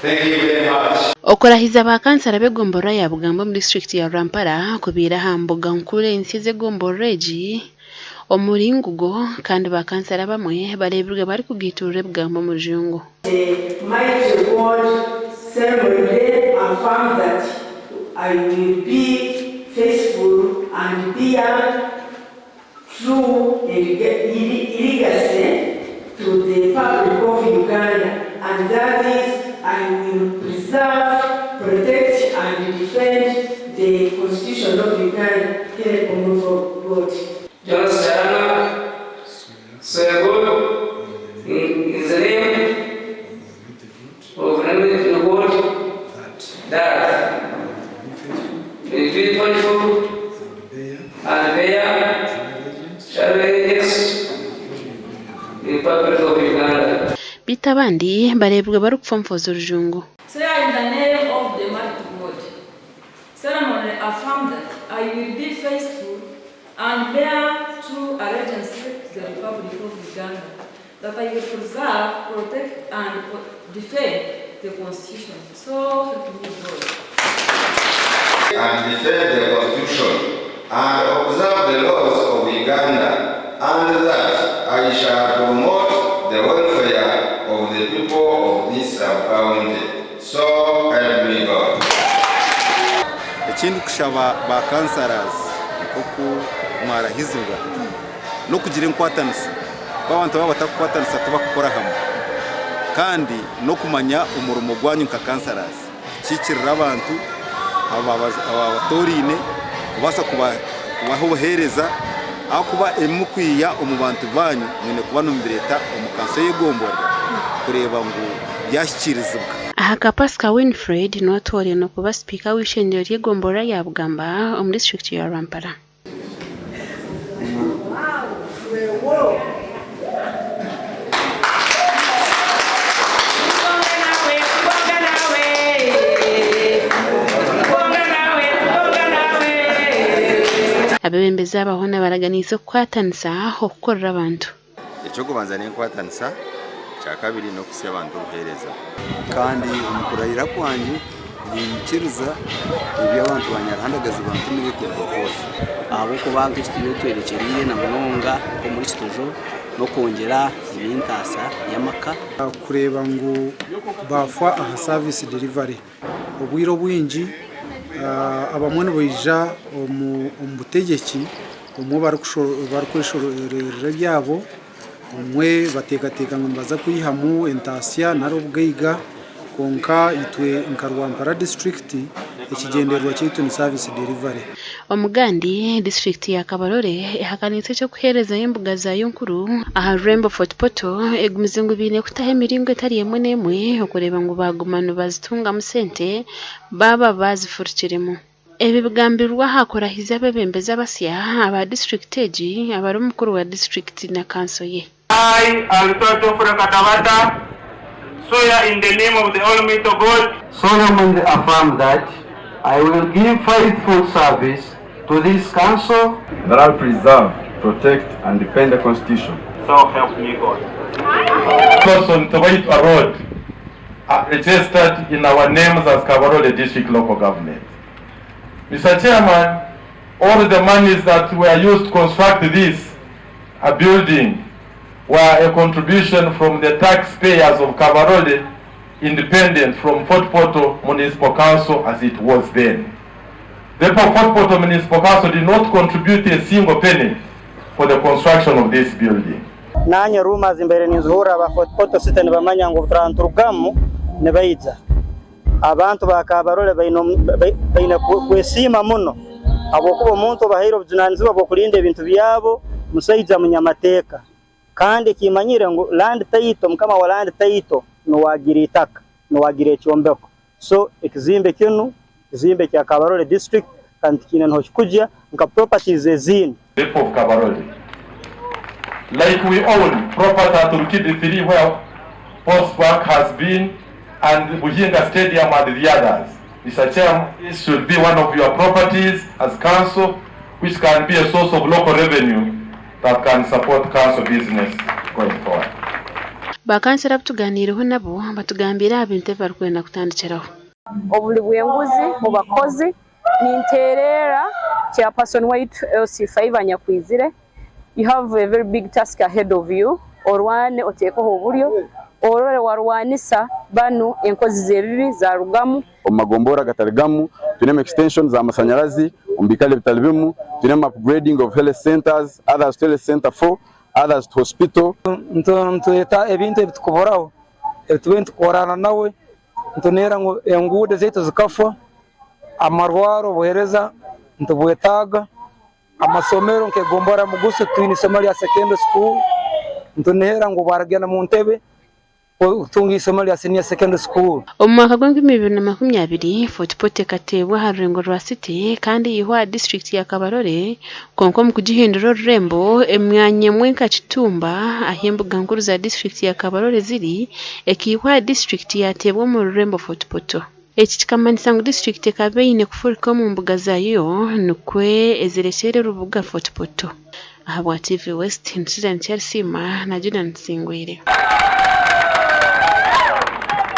Thank you very much. Okurahiza ba kansara b'egomborora ya Bugamba omu disiturikiti ya Rwampara kubaire aha mbuga nkuru ensya ez'egomborora egi omuri Ngugo kandi ba kansara abamwe bareebirwe barikugaiturura ebigambo omu rujungu. The mighty God solemnly affirm that I will be faithful and bear true allegiance to the Republic of Uganda and that is I will preserve, protect and defend the Constitution of Uganda help me for God. Jonas Charana, swear God in the name of the God that will be faithful and bear true allegiance to the Republic of Uganda. Beitu abandi bareebirwe barikufomfooza orujungu. Swear in the name of the mighty God, solemnly affirm that I will be faithful and bear true allegiance to the Republic of Uganda, that I will preserve, protect and defend the Constitution. So help me God. And defend the Constitution and observe the laws of Uganda, and that I shall promote the welfare of the people of this sub-county. So help me God. Eki ndikushaba ba councillors nk'oku mwarahizibwa n'okugira enkwatanisa kuba abantu baaba batarikukwatanisa tibakukora hamwe kandi n'okumanya omurimo gwanyu nka councillors kukiikirira abantu ababatoraine kubaasa kubaha obuheereza ahakuba ebi mukwiha omu bantu baanyu mwine kuba nimubireeta omu kanso y'egomborora kureeba ngu byahikiirizibwa. Aha ka Pasika Winfred niwe atoorainwe kuba sipiika w'eishengyero ry'egomborora ya Bugamba omu disiturikiti ya Rwampara. Abeebembezi aba hoona baraganiise kukwatanisa okukorera abantu. Eky'okubanza n'enkwatanisa, ekyakabiri n'okuhitsya abantu obuheereza. Kandi omu kurahira kwangye niinyikiriza ebi abantu ba Nyaruhandagazi bantumire kubakora. Ahabw'okuba nk'eki turiyo twerekyereire na munonga nk'omuri Kitojo n'okwongyera eby'entaasa y'amaka. Kureeba ngu baafa aha service delivery. Obwire obwingi abamwe nibaija omu butegyeki obumwe barikweshororera ebyabo, obumwe bateekateeka ngu nibaza kwihamu entaasya nari obugaiga kwonka itwe nka Rwampara disiturikiti ekigyendererwa kyaitu ni service delivery. Omugandi, disiturikiti ya Kabarole ehakaniise eky'okuheerezayo embuga zaayo nkuru aha rurembo Fort Portal egumize ngu baine kutaho emiringo etari emwe n'emwe okureeba ngu baaguma nibazitungamu sente baaba baazifurukiremu. Ebi bigambirwe aha kurahiza abeebembezi abasya aba disiturikiti egi abari omukuru wa disiturikiti na kanso ye. I, Alto Geoffrey Katabata, swear in the name of the Almighty God. Solemnly affirm that I will give faithful service to this council. That I will preserve, protect and defend the Constitution. So help me God. Plots on Tobaitwa Road are registered in our names as Kabarole District Local Government. Mr. Chairman, all the monies that were used to construct this a building were a contribution from the taxpayers of Kabarole independent from Fort Portal Municipal Council as it was then. Therefore, Fort Portal Municipal Council did not contribute a single penny for the construction of this building. Naanye rumours mbaire ninzihurira aba Fort Portal City nibamanya ngu obuturaba niturugamu nibaija. Abantu ba Kabarole baine kwesiima muno habwokuba omuntu obahaire obujunanizibwa bw'okulinda ebintu byabo musaija munyamateeka kandi ekimanyire ngu land title mukama wa land title nuwe agira itaka nuwe agira ekyombeko so ekizimbe kinu kizimbe kya Kabarole district kandi tikiine nohu kikugya nka properties ezindi. People of Kabarole like we own property at Rukidi 3 where Post Bank has been and Buhinga Stadium and the others. Mister Chairman, this should be one of your properties as council which can be a source of local revenue that can support council business going forward. Ba kansara abu tugaaniireho nabo batugambiire aha bintu ebi barikwenda kutandikiraho. Oburi bw'enguzi mu bakozi ninteerera chairperson waitu LC5 anyakwizire you have a very big task ahead of you orwane oteekeho oburyo orore warwanisa banu enkozi z'ebibi zarugamu. Omu magombora agatari gamu twinemu extension za masanyarazi omu biikaro ebitari bimu, twinemu upgrading of health centers, others to health center for, others to hospital. Nitureeta ebintu ebitukuburaho ebi turiyo nitukorana nawe nituneera ngu enguudo zaitu zikafa, amarwaro obuheereza nitubwetaaga, amasomero nk'egombora Mugusu twine eisomero rya secondary school nituneera ngu baragenda omu ntebe kutunga eisomero rya senior secondary school. Omu mwaka gw'enkumi ibiri na 20, Fort Portal ekateebwa aha rurengo rwa City kandi yaihwa aha disiturikiti ya Kabarole kwonka omu kugihindura orurembo, emyanya emwe nka Kitumba ahu embuga nkuru za disiturikiti ya Kabarole ziri ekaihwa aha disiturikiti yateebwa omu rurembo Fort Portal. Eki kikamanyisa ngu disiturikiti ekaba eine kufurika omu mbuga zaayo nikwo ezirekyere orubuga Fort Portal. Ahabwa TV West, Nsusan Kyarisiima na Judah Nsingwire.